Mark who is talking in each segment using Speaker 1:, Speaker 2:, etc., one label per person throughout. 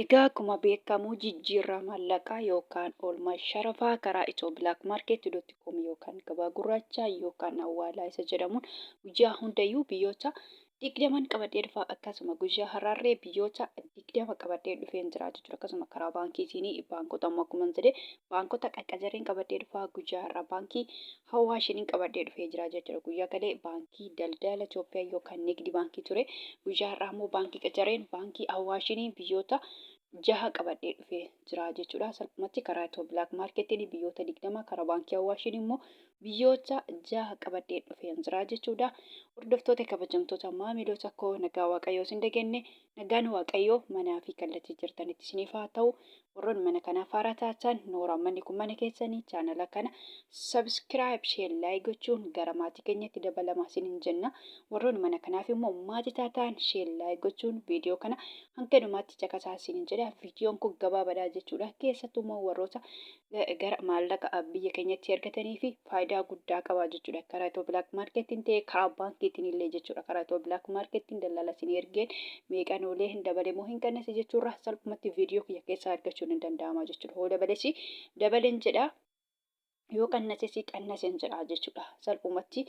Speaker 1: Egaa akkuma beekamu jijjiirraa maallaqaa yookaan oolmaa sharafaa karaa ethio-blackmarket.com yookaan gabaa gurraachaa yookaan awwaalaa isa jedhamuun guyyaa hundayyuu biyyoota 20n qabadhee dhufa. Akkasuma guyyaa har'aarree biyyoota 20 qabadhee dhufeen jira jechuudha. Akkasuma karaa baankiitiin baankota ammoo akkuma jedhe baankota qaqqajareen qabadhee dhufa. Guyyaa har'aa baankii Hawaashiniin qabadhee dhufee jira jechuudha. Guyyaa kalee baankii daldala Itoophiyaa yookaan Nigdi baankii ture. Guyyaa har'aa immoo baankii qacareen baankii Awaashinii biyyoota jaha qabadhee dhufee jira jechuudha. Salphumatti karaa Itiyoo Bilaak Maarkeetiin biyyoota 20, karaa baankii Awaashinii immoo biyyoota jaha qabadhee dhufee jira jechuudha. Hordoftoota kabajamtoota maamiloota koo, nagaa Waaqayyoo isin dagenne. Nagaan Waaqayyoo manaa fi kallattii jirtanitti isiniif haa ta'u. Warroonni mana kanaaf haaraa taatan, nooraa manni kun mana keessanii, chaanala kana subscribe, share, like gochuun gara maatii keenyatti dabalamaa isiniin jenna. Warroonni mana kanaaf immoo maatii taatan, share, like gochuun viidiyoo kana hanga dhumaatti caqasaa isiniin jedha. Viidiyoon kun gabaabaadha jechuudha. Keessattuu immoo warroota gara maallaqa biyya keenyatti ergatanii fi faayidaa guddaa qaba jechuudha. Karaa Itiyoo Bilaak Maarkeettiin ta'e karaa baankiitiin illee jechuudha. Karaa Itiyoo Bilaak Maarkeettiin dallala isin ergeen meeqaan oolee, hin dabale moo hin qannase jechuurraa salphumatti viidiyoo kiyya keessaa argachuun hin danda'ama jechuudha. Hoo dabalesi dabaleen jedha, yoo qannases qannasen jedha jechuudha. Salphumatti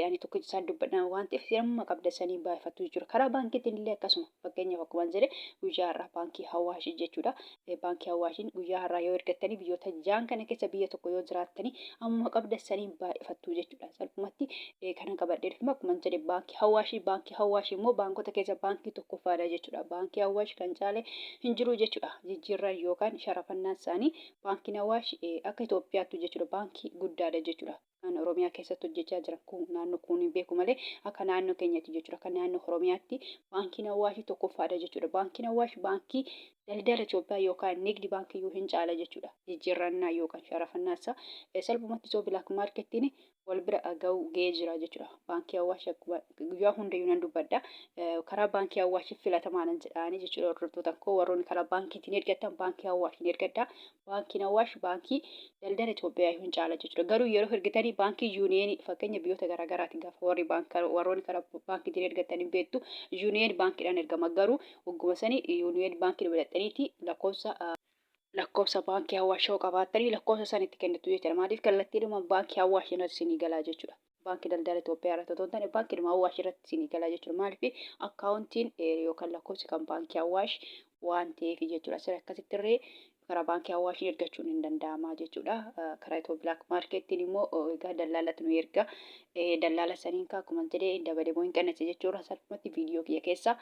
Speaker 1: ani tokkicha isaan dubbadha waan ta'eef isin amma qabda sanii baay'ifattu jechuudha. Karaa baankiitiin illee akkasuma, fakkeenyaaf akkuma jedhe guyyaa har'aa baankii Hawaashii jechuudha. Baankii Hawaashiin guyyaa har'aa yoo ergattanii biyyoota ja'an kana keessa biyya tokko yoo jiraattanii ammuma qabda sanii baay'ifattu jechuudha. Salphumatti kana qabadhee dhufe akkuma jedhe baankii Hawaashii. Baankii Hawaashii immoo baankota keessa baankii tokkoffaadha jechuudha. Baankii Hawaash kan caale hin jiru jechuudha. Jijjiirraan yookaan sharafannaan isaanii baankiin Hawaash akka Itoophiyaattu jechuudha baankii guddaadha jechuudha. Kan Oromiyaa keessatti hojjechaa jiran kun naannoo kun hin beeku malee akka naannoo keenyatti jechuudha. Akka naannoo Oromiyaatti baankiin Awaash tokkoffaadha jechuudha. Baankiin Awaash baankii daldala Itoophiyaa yookaan nigdi baankii iyyuu hin caala jechuudha. Jijjiirrannaa yookaan sharafannaa isaa salphumatti Itiyoo Bilaak Maarkettiin wal bira ga'uu ga'ee jira jechuudha. Baankii Awaash akkuma guyyaa hundayyuu nan dubbadha. Karaa baankii Awaash filatamaa nan jedhaanii jechuudha. Hordoftoota koo, warroonni karaa baankiitiin ergattan baankii Awaashiin ergadha. Baankiin Awaash baankii daldala Itoophiyaa hin caala jechuudha. Garuu yeroo ergitanii baankii Yuuniyeenii, fakkeenya biyyoota garaagaraati gaafa warri warroonni karaa baankiitiin ergatan hin beektu, Yuuniyeen baankiidhaan ergama. Garuu ogguma sanii Yuuniyeen baankii godhataniiti lakkoofsa baankii Awaash yoo qabaattanii lakkoofsa san itti kennitu jechuudha. Maaliif? Kallattiidhuma baankii Awaash irratti isinii galaa jechuudha. Baankii daldala Itoophiyaa irratti otoo hin taane baankiidhuma Awaash irratti isinii galaa jechuudha. Maaliif? Akkaawuntiin yookaan lakkoofsi kan baankii Awaash waan ta'eef jechuudha. Sira akkasitti illee karaa baankii Awaashiin ergachuun hin danda'ama jechuudha. Karaa Itiyoo Bilaak Maarkeettiin immoo egaa dallaalatu nu erga. Dallaala saniin kaa akkuma jedhee hin dabale moo hin qannase jechuudha. Salphumatti viidiyoo kiyya keessaa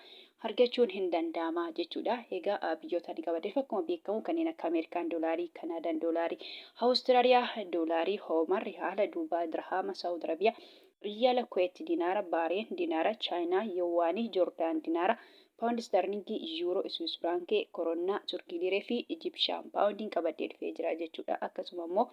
Speaker 1: argachuun hin danda'ama jechuudha. Egaa biyyoota ani qabadheef akkuma beekamu kanneen akka Ameerikaan doolaarii, Kanaadaan doolaarii, Awustiraaliyaa doolaarii, Hoomar, Riyaala, Duubaa, Dirhaama, Saawud Arabiyaa, Riyaala, Kuweet dinaara, Baareen dinaara, Chaayinaa, Yowaanii, Joordaan dinaara, Paawundi Istaarlingii, Yuuroo, Iswiis Firaankee, Koronnaa, Turkii Liiree fi Ijipshaan Paawundiin qabadhee dhufee jira jechuudha. Akkasuma immoo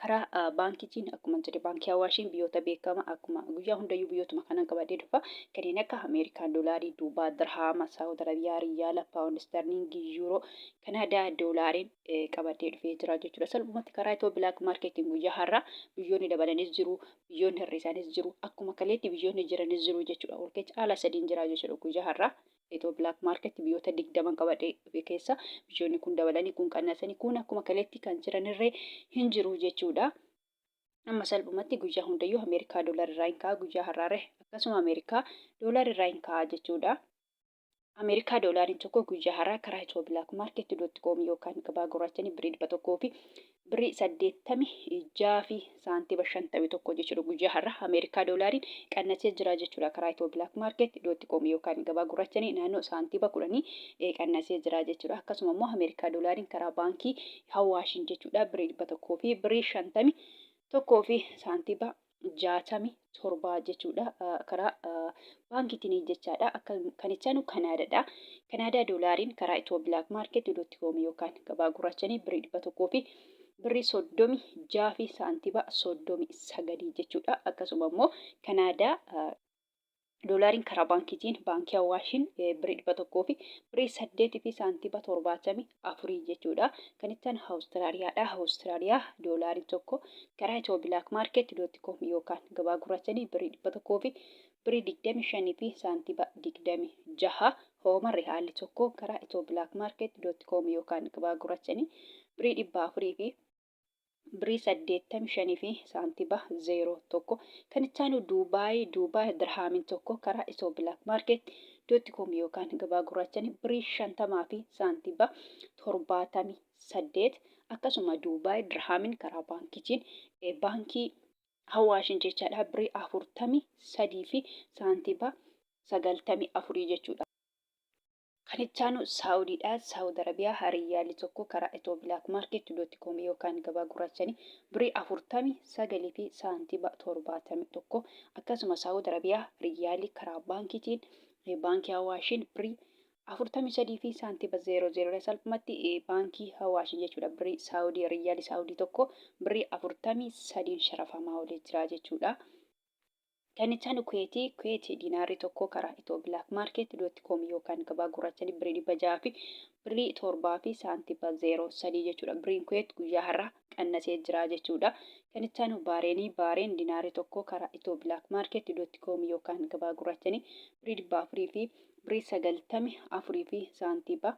Speaker 1: karaa baankiitiin akkuma jedhe baankii Awaashiin biyyoota beekama akkuma guyyaa hundayyuu biyyootuma kanan qabadhee dhufa. Kanneen akka Ameerikaan doolaarii, Duubaa Dirhaama, Saawud Arabiyaa Riyaala, Paawundi Istaarlingii, Yuuroo, Kanaadaa doolaariin qabadhee dhufee jira jechuudha. Salphumatti karaa Itiyoo Bilaak Maarkeetiin guyyaa har'aa biyyoonni dabalanis jiru, biyyoonni hir'isaanis jiru, akkuma kaleetti biyyoonni jiranis jiru jechuudha. Wal keessa haala sadiin jira jechuudha guyyaa har'aa. Itiyoo Bilaak Maarkeetti biyyoota 20 qabadhee dhufe keessa biyyoonni kun dabalanii, kun qannasanii, kun akkuma kaleetti kan jiranirree hin jiru jechuudha. Amma salphumatti guyyaa hundayyuu Ameerikaa doolaar irraa hin ka'a, guyyaa har'aarree akkasuma Ameerikaa doolaar irraa hin ka'a jechuudha. Ameerikaa doolaariin tokko guyyaa har'aa karaa Itiyoo Bilaak Maarkeetti dot koom yookaan gabaa gurraachanii birrii 100 fi birrii 86 fi saantiba 51 jechuudha. Guyyaa har'aa Ameerikaa doolaariin qannasee jira jechuudha. Karaa Itiyoo Bilaak Maarkeetti dot koom yookaan gabaa gurraachanii naannoo saantiba 10 qannasee jira jechuudha. Akkasuma immoo Ameerikaa doolaariin karaa baankii Hawaashiin jechuudha birrii 100 fi birrii 51 fi saantiba 67 jechuudha. Karaa baankiitiin jechaadha. Akka kan itti aanu Kanaadaadha. Kanaadaa doolaariin karaa Itiyoo Bilaak Maarkeet dot koom yookaan gabaa gurraachanii birrii 100 fi birrii 36 fi saantiba 39 jechuudha. Akkasuma immoo Kanaadaa doolaariin karaa baankiitiin baankii Awaashiin birrii 100 fi birrii 8 fi saantiba 74 jechuudha. Kan itti aanu Awustiraaliyaadha. Awustiraaliyaa doolaariin tokko karaa Itiyoo Bilaak Maarkeet dot koom yookaan gabaa gurraachanii birrii 100 fi birrii 25 fi saantiba 26. Hoomar rihaalli tokko karaa ethioblkmarket.com yookaan gabaa gurraachanii birii 400 fi birii 85 fi saantiba 01. Kan itti aanu Duubaay, Duubaay dirhaamiin tokko karaa ethioblkmarket.com yookaan gabaa gurraachanii birii 50 fi saantiba 78. Akkasuma Duubaay dirhaamiin karaa baankiitiin, baankii Hawaashin jechaadha, birii 43 fi saantiba 94 jechuudha. Kan itti aanu Saawudiidha. Saawud Arabiyaa riyyaalli tokko karaa ethioblkmarket.com yookaan gabaa gurraachanii birii 49 fi saantiba 71. Akkasuma Saawud Arabiyaa riyyaalli karaa baankiitiin, baankii Hawaashiin, birii 43 fi saantiba 00. Salphumatti baankii Hawaashiin jechuudha. Birii Saawudii, riyyaalli Saawudii tokko birii 43 sharafamaa oolee jira jechuudha. Kan itti aanu Kuweetii, Kuweet diinaarri tokko karaa ethioblkmarket.com yookaan gabaa gurraachanii birii 600 fi birrii 7 fi saantiba 03 jechuudha. Biriin Kuweet guyyaa har'aa qannasee jira jechuudha. Kan itti aanu Baareenii, Baareen diinaarri tokko karaa ethioblkmarket.com yookaan gabaa gurraachanii birrii 400 fi birrii 94 fi saantiba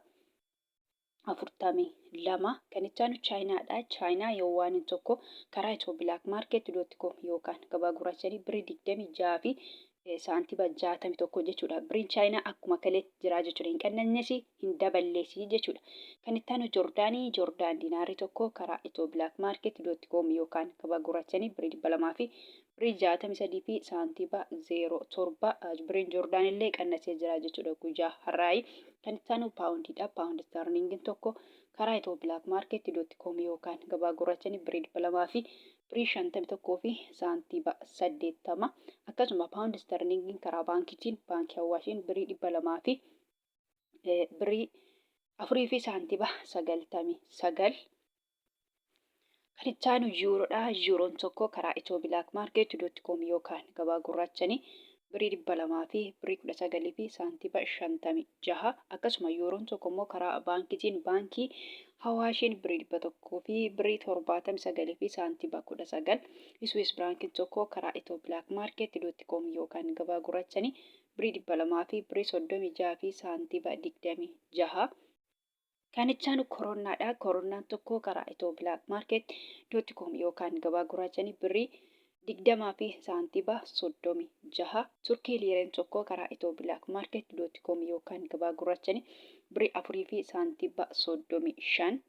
Speaker 1: 42. Kan itti aanu Chaayinaadha. Chaayinaa yoowwaaniin tokko karaa ethioblkmarket.com yookaan gabaa gurraachanii birrii 26 fi saantiba 61 jechuudha. Biriin Chaayinaa akkuma kaleetti jira jechuudha. Hin qannannes hin daballees jechuudha. Kan itti aanu Joordaanii, Joordaan diinaarri tokko karaa ethioblkmarket.com yookaan gabaa gurraachanii birrii 200 fi birrii 63 fi saantiba 07. Biriin Joordaan illee qannasee jira jechuudha guyyaa har'aayi. Kan itti aanu paawundiidha. Paawundi isterliingiin tokko karaa ethioblkmarket.com yookaan gabaa gurraachanii birrii 200 fi birrii 51 fi saantiba 80. Akkasuma paawundi isterliingiin karaa baankiitiin, baankii Hawaashiin, birrii 200 fi birrii 4 fi saantiba 99. Kan itti aanu yuuroodha. Yuuroon tokko karaa ethioblkmarket.com yookaan gabaa gurraachanii birrii 200 fi birrii 19 fi saantiba 56. Akkasuma yuuroon tokko immoo karaa baankiitiin, baankii Hawaashiin, birrii 100 fi birrii 79 fi saantiba 19. Swiss biraankiin tokko karaa ethioblkmarket.com yookaan gabaa gurraachanii birrii 200 fi birrii 36 fi saantiba 26. Kan itti aanu koronnaadha. Koronnaan tokko karaa ethioblkmarket.com yookaan gabaa gurraachanii birrii 20 fi saantiba 36. Turkii liireen tokko karaa ethioblkmarket.com yookaan gabaa gurraachanii birrii 4 fi saantiba 35.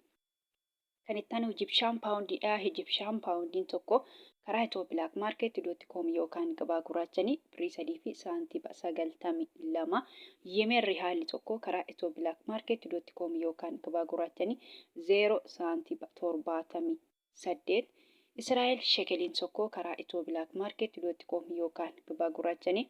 Speaker 1: Kan itti aanu Ijibshaan paawundiidha. Ijibshaan paawundiin tokko karaa ethioblkmarket.com yookaan gabaa gurraachanii birrii 3 fi saantiba 92. Yemen rihaalli tokko karaa ethioblkmarket.com yookaan gabaa gurraachanii 0 saantiba 78. Israa'el shekeliin tokko karaa ethioblkmarket.com yookaan gabaa gurraachanii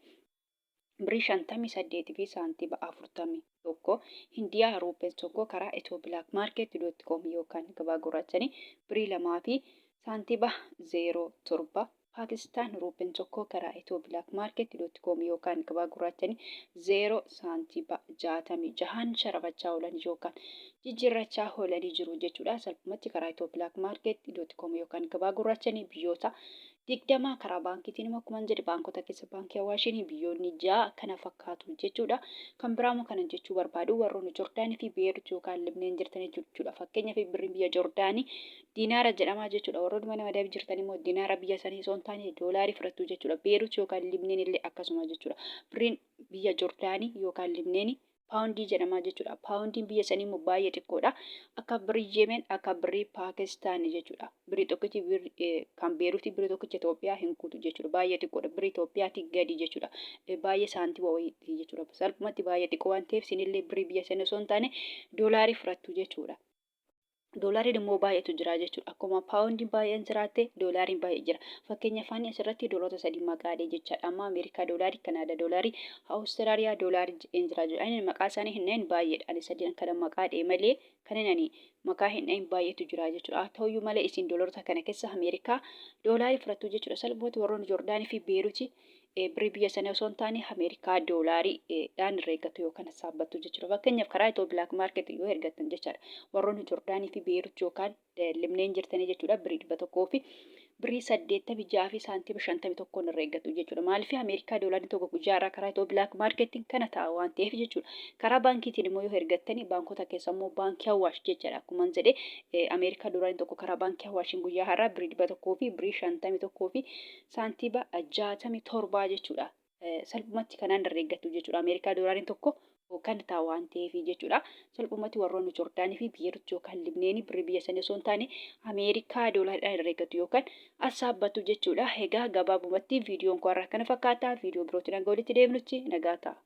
Speaker 1: birrii 58 fi saantiba 41. Hindiyaa ruupeen tokko karaa ethioblkmarket.com yookaan gabaa gurraachanii birrii 2 fi saantiba 07. Paakistaan ruupeen tokko karaa ethioblkmarket.com yookaan gabaa gurraachanii 0 saantiba 66 sharafachaa oolan yookaan jijjiirrachaa oolanii jiru jechuudha. Salphumatti karaa ethioblkmarket.com yookaan gabaa gurraachanii biyyoota 20, karaa baankiitiin immoo akkuma jedhe baankota keessa baankii Awaashiin biyyoonni 6 kana fakkaatu jechuudha. Kan biraa immoo kanan jechuu barbaadu warroonni Joordaanii fi Beerut yookaan Libneen jirtanii jechuudha. Fakkeenyaaf birriin biyya Joordaanii diinaara jedhamaa jechuudha. Warroonni mana madabii jirtan immoo diinaara biyya sanii osoo hin taane doolaarii fudhattu jechuudha. Beerut yookaan Libneen illee akkasuma jechuudha. Birriin biyya Joordaanii yookaan Libneen paawundii jedhamaa jechuudha. Paawundiin biyya sanii immoo baay'ee xiqqoodha. Akka birrii Yemen, akka birrii Paakistaan jechuudha. Birrii tokkichi kan Beeruutii birrii tokkicha Itoophiyaa hin guutu jechuudha. Baay'ee xiqqoodha. Birrii Itoophiyaatii gadi jechuudha. Baay'ee saantima wayiiti jechuudha. Salphumatti baay'ee xiqqoo waan ta'eef isinillee birrii biyya sanii osoo hin taane doolaarii fudhattu jechuudha. Doolaariin immoo baay'eetu jira jechuudha. Akkuma paawundiin baay'een jiraatte doolaariin baay'ee jira. Fakkeenyaaf ani asirratti doolaarota sadii maqaalee jechaadha. Amma Ameerikaa doolaarii, Kanaadaa doolaarii, Awustiraaliyaa doolaarii jedheen jira jechuudha. Ani maqaa isaanii hin dhahin baay'eedha. Ani sadiin kana maqaa dhee malee kan ani maqaa hin dhahin baay'eetu jira jechuudha. Haa ta'uyyuu malee isin doolaarota kana keessa Ameerikaa doolaarii fudhattu jechuudha. Salphumatti warroonni Joordaanii fi Beeruuti birrii biyya sanii osoo hin taane Ameerikaa doolaarii dhaan herreeggattu yookaan saabbattu jechuudha. Fakkeenyaaf karaa Itoo Black Market yoo ergattan jechaadha. Warroonni Jordaanii fi Beerut yookaan Libneen jirtanii jechuudha. Birrii 100 fi Birrii 86 fi saantima 51 irra eeggatu jechuudha. Maaliif Ameerikaa doolaarri tokko guyyaa irraa karaa Itiyoo Bilaak Maarkeettiin kana ta'a waan ta'eef jechuudha. Karaa baankiitiin immoo yoo ergattani baankota keessa immoo baankii Awaash jechaadha. Akkuma jedhe Ameerikaa doolaarri tokko karaa baankii Awaashiin guyyaa har'aa birrii 100 fi birrii 51 fi saantima 67 jechuudha. Salphumatti kanaan irra eeggattu jechuudha. Ameerikaa doolaariin tokko kan ta'a waan ta'eef jechuudha. Salphumatti warroonni Joordaanii fi Biyeerut yookaan Libneenii birrii biyya sanii osoo hin taane Ameerikaa doolaariidhaan irra eeggatu yookaan assaabbattu jechuudha. Egaa gabaabumatti viidiyoon koo har'a kana fakkaata. Viidiyoo birootiin hanga walitti deebinutti nagaa ta'a.